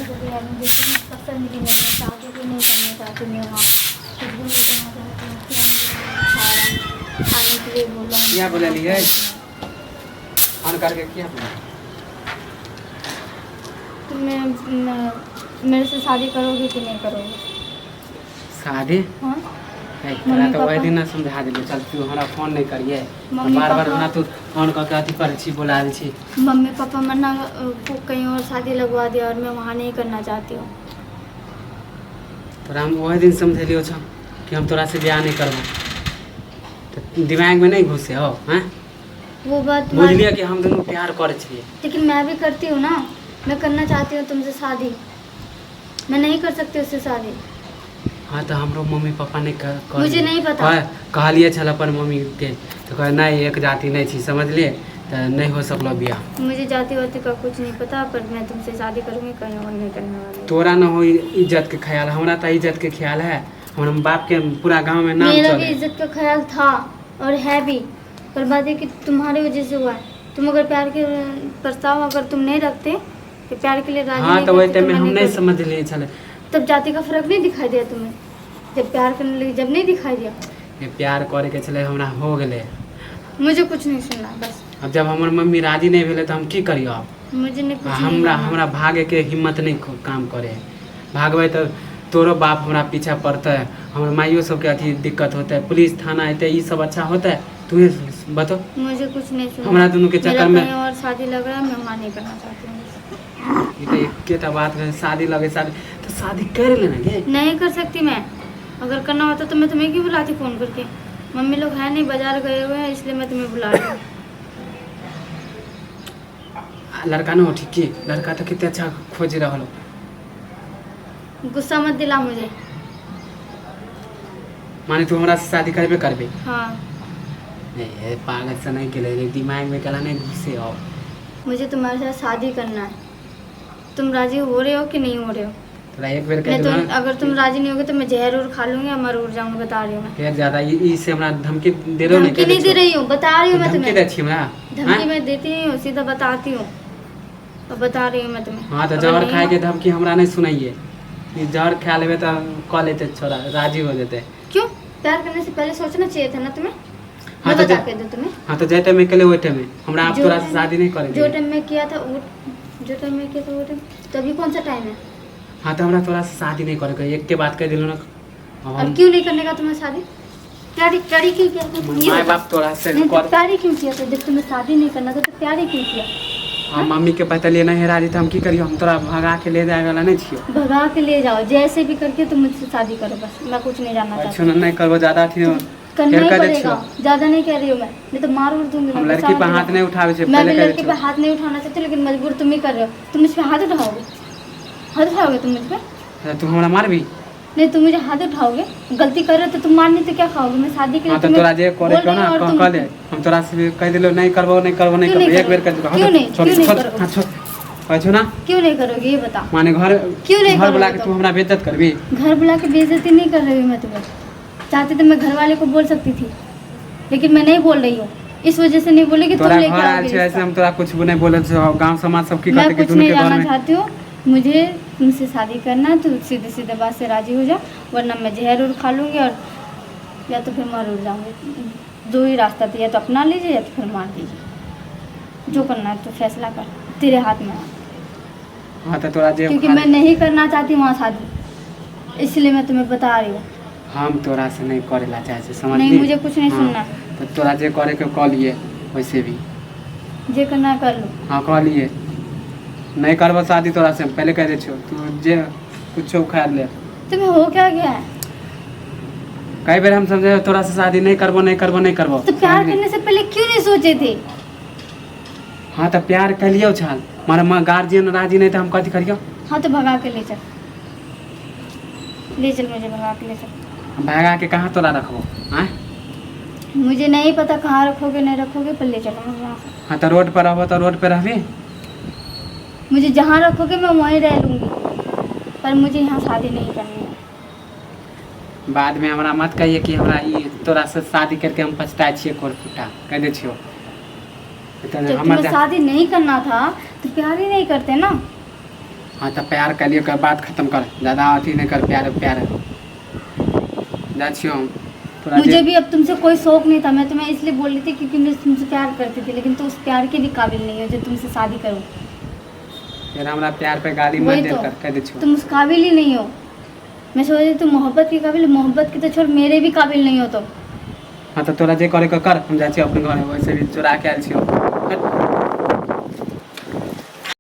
ऐसे भी है, मुझे इतनी पसंद भी नहीं है, शादी भी नहीं करना चाहती मैं वहाँ, कुछ भी नहीं करना चाहती हूँ। क्या मुझे खा रहा, खाने के लिए बोला। किया बोललियै? फोन करके किया बोललियै? तुम्हें मेरे से शादी करोगे कि नहीं करोगे? शादी? हाँ। ए, तोरा मम्मी तऽ ओहि पापा- दिन ने समझा देलियै, चल तू हमरा फोन नहि करियै। मम्मी बार बार पापा- ओना तू फोन कऽ के अथी करै छी, बोलाबै छी। मम्मी पापा मना को कहीं और शादी लगवा दिया और मैं वहाँ नहीं करना चाहती हूँ। तोरा हम ओहि दिन समझेलियो छौ कि हम तोरा से बियाह नहीं करबो, तऽ दिमागमे नहि घुसे हो हैं? वो बात बुझलियै कि हम दुनू प्यार करै छियै। लेकिन मैं भी करती हूँ ना, मैं करना चाहती हूँ तुमसे शादी, मैं नहीं कर सकती उससे शादी। हाँ तऽ हमरो मम्मी पापा नहि मुझे नहीं पता। कहलियै छल अपन मम्मीके तऽ कहै नहि, एक जाति नहि छी, समझलियै? तऽ नहि हो सकलो बियाह। मुझे जाति वाति का कुछ नहीं पता, पर मैं तुमसे शादी करूँगी, कहीं और नहीं करने वाली हूँ। तोरा न हो इज्जत के ख्याल, हमरा तऽ इज्जत के ख्याल है। हमरा बाप के पूरा गांव में नाम मेरा भी चले। इज्जत का ख्याल था और है भी, पर बात है कि तुम्हारी वजह से हुआ है। तुम अगर प्यार के प्रस्ताव अगर तुम नहीं रखते कि प्यार के लिए राजी हाँ नहीं तऽ ओहि करते, टाइम में तो हम मैं नहीं नहीं समझलियै छलै। तब जाति का फर्क नहीं दिखाई दिया तुम्हें? जब प्यार करने लगी जब नहीं दिखाई दिया? ये प्यार करे के छलै, हमरा हो गेलै। मुझे कुछ नहीं सुनना बस। अब जब हमर मम्मी राजी नहीं भेलै तऽ हम की करियो आब? मुझे नहीं कुछ आ नहीं हमरा करना। हमरा भागेके हिम्मत नहीं काम करे है। भागबै तऽ तोरो बाप हमरा पीछा पड़तै, हमर माइयो सबके अथी दिक्कत होतै, पुलिस थाना एतै, ई सब अच्छा होतै? तूहे बतो। मुझे कुछ नहीं सुनना। हमरा दुनू के मेरा चक्कर में कहीं और शादी लग रहा है, मैं वहाँ नहीं करना चाहती हूँ। ई तऽ एकेटा बात रहै, शादी लगे, शादी तऽ शादी कर लेना गे। नहीं कर सकती मैं। अगर करना होता तो मैं तुम्हें क्यों बुलाती फोन करके? मम्मी लोग है नहीं, बाजार गए हुए हैं, इसलिए मैं तुम्हें बुला रही हूँ। आ, लड़का न हो ठीक की? लड़का तऽ कते अच्छा खोज रहल हो। गुस्सा मत दिला मुझे। माने तू हमरा से शादी करबे करबे? हाँ। नहीं, पागल से नहीं गेलै रे, दिमाग में कला नहीं घुसे हो। मुझे तुम्हारे साथ शादी करना है, तुम राजी हो रहे हो कि नहीं हो रहे हो? तोरा एक बेर कह नहीं देलहुँ तो ने, अगर तुम राजी नहीं होगे तो मैं जहर उर खा लूंगी और मर उड़ जाऊंगी, बता रही हूँ मैं। फेर ज्यादा ई ई से हमरा धमकी दे रहो। धमकी नहीं दे रही हूँ, बता रही हूँ मैं धमकी तुम्हें। दै छी हमरा? धमकी आँय? मैं देती नहीं हूँ, सीधा बताती हूँ और बता रही हूँ मैं तुम्हें। हाँ तऽ अगर जहर नहीं खाए के हो- धमकी हमरा नहीं सुनाइए। ई जहर खा लेबै तऽ कऽ लेतै छोरा, राजी हो जेतै। क्यों, प्यार करने से पहले सोचना चाहिए था ना तुम्हें। हाँ मैं तो बता जे- के दो तुम्हें। हाँ तऽ जाहि टाइममे केले ओहि टाइममे हमरा आब जो तोरा से टाइम- शादी नहीं करे। जो टाइम में किया था वो, जो टाइम में किया था वो टाइम तो अभी कौन सा टाइम है? हाँ तऽ हमरा तोरा से शादी नहीं करे के, एके बात कहि देलहुँ ने अब। अब हम क्यों नहीं करने का तुम्हें शादी? प्यारी प्यारी क्यों किया था तुम? ये माय बताओ। बाप तोरा से नहीं तो कर प्यारी क्यों किया था? जब तुम्हें शादी नहीं करना था तो प्यारी क्यों किया? हम मम्मी के बतलिए नहीं राजी तऽ हम की करियो? हम तोरा भगा के ले जाए वाला नहीं छियो। भगा के ले जाओ, जैसे भी करके तुम मुझसे शादी करो, बस मैं कुछ नहीं जानना अच्छो चाहती। नहीं करबो ज्यादा अथी करना फेर ही कह दै पड़ेगा। छियो। ज्यादा नहीं कह रही हूँ मैं, नहीं तो मार उड़ दूंगी हम मैं, लड़की गुस्सा पर मत हाथ दिलाओ। नहीं उठाबै छै। मैं पहले भी कह दै लड़की छियो। पे हाथ नहीं उठाना चाहती, लेकिन मजबूर तुम ही कर रहे हो। तुम मुझ पे हाथ उठाओगे? हाथ उठाओगे तुम मुझ पे? अच्छा, तू हमरा मारबी? नहीं, तुम मुझे हाथ उठाओगे? गलती कर रहे हो तो तुम मार नहीं तो क्या खाओगे? मैं शादी के लिए हाँ तो तुम्हें तोरा जे करे बोल के रही ना हूँ और कह तुम कह दे। हम तोरा से कह दिलो नहीं करबो, नहीं करबो, नहीं क्यों करबो। नहीं एक बेर कह दिलो। हाँ क्यों तो नहीं? छोड़ क्यों नहीं छोड़ करोगे? हाँ छोड़, कहै छौ ना। क्यों नहीं करोगे ये बता। माने घर क्यों नहीं घर बुला करोगे के तू तुम? हमरा बेइज्जत करबी? घर बुला के बेइज्जती नहीं कर रही हूँ मैं तुम्हें। चाहती तो मैं घर वाले को बोल सकती थी, लेकिन मैं नहीं बोल रही हूँ। इस वजह से नहीं बोली कि तुम तोरा लेके घर आयल आओगे छै ऐसे रिश्ता। हम तोरा कुछ नहीं बोलल छौ। गांव समाज सब की मैं कहते कि कुछ दुनू नहीं के घर जानना में चाहती हूँ। मुझे तुमसे शादी करना है, तो सीधे सीधे बात से राजी हो जा, वरना मैं जहर उर खा लूँगी और या तो फिर मर उड़ जाऊँगी। दो ही रास्ता था, या तो अपना लीजिए या तो फिर मार दीजिए। जो करना है तो फैसला कर, तेरे हाथ में है। हाँ तो तोरा जे क्योंकि मैं नहीं करना चाहती वहाँ शादी, इसलिए मैं तुम्हें बता रही हूँ। हम तोरा से नहीं करे ला चाहे छी, समझली? नहीं, मुझे कुछ नहीं हाँ, सुनना। तो तोरा जे करे के कऽ लिए वैसे भी। जे करना है कर लो। हाँ कऽ लिए, नहीं करबो शादी तोरा से, पहले कह दै छियौ। तू जे कुछो उखाड़ ले। तुम्हें हो क्या गया है? कई बेर हम समझे तोरा से शादी नहीं करबो, नहीं करबो, नहीं करबो। तो प्यार समझली? करने से पहले क्यों नहीं सोचे थे? हाँ तो प्यार कलियो छल, मारे माँ गार्जियन राजी नहीं तो हम कथी करियो? हाँ तो भगा के ले चल, ले चल मुझे, भगा के ले चल। भगा के कहाँ तोरा रखबो आँय? मुझे नहीं पता कहाँ रखोगे नहीं रखोगे, पर ले चलो मुझे वहाँ से। हाँ तो रोड पर रहबो तो रोड पर रहबी। मुझे जहाँ रखोगे मैं वहीं रह लूँगी, पर मुझे यहाँ शादी नहीं करनी है। बाद में हमरा मत कहिए कि हमरा ई तोरा से शादी करके हम पछताए छियै कोर फुटा, कह दै छियौ। तऽ जब हमर तुम्हें शादी नहीं करना था तो प्यार ही नहीं करते ना। हाँ तऽ प्यार कलियो कर, बात खत्म कर, ज्यादा अथी नहीं कर। प्यार प्यार जा छियो हम तोरा मुझे जे भी अब तुमसे कोई शौक नहीं था। मैं तुम्हें इसलिए बोल रही थी क्योंकि मैं तुमसे प्यार करती थी, लेकिन तुम उस प्यार के भी काबिल नहीं हो जो तुमसे शादी करूँ। फिर हमरा प्यार पे गाली मत वही देल तो। कर, कह दै छियो। तुम उस काबिल ही नहीं हो। मैं सोच रही थी तुम मोहब्बत के काबिल, मोहब्बत के तो छोड़, मेरे भी काबिल नहीं हो तुम। हाँ तऽ तोरा जे करे के कर, हम जाइ छियो अपन घर, वैसे भी चोरा के आयल छियो। हट।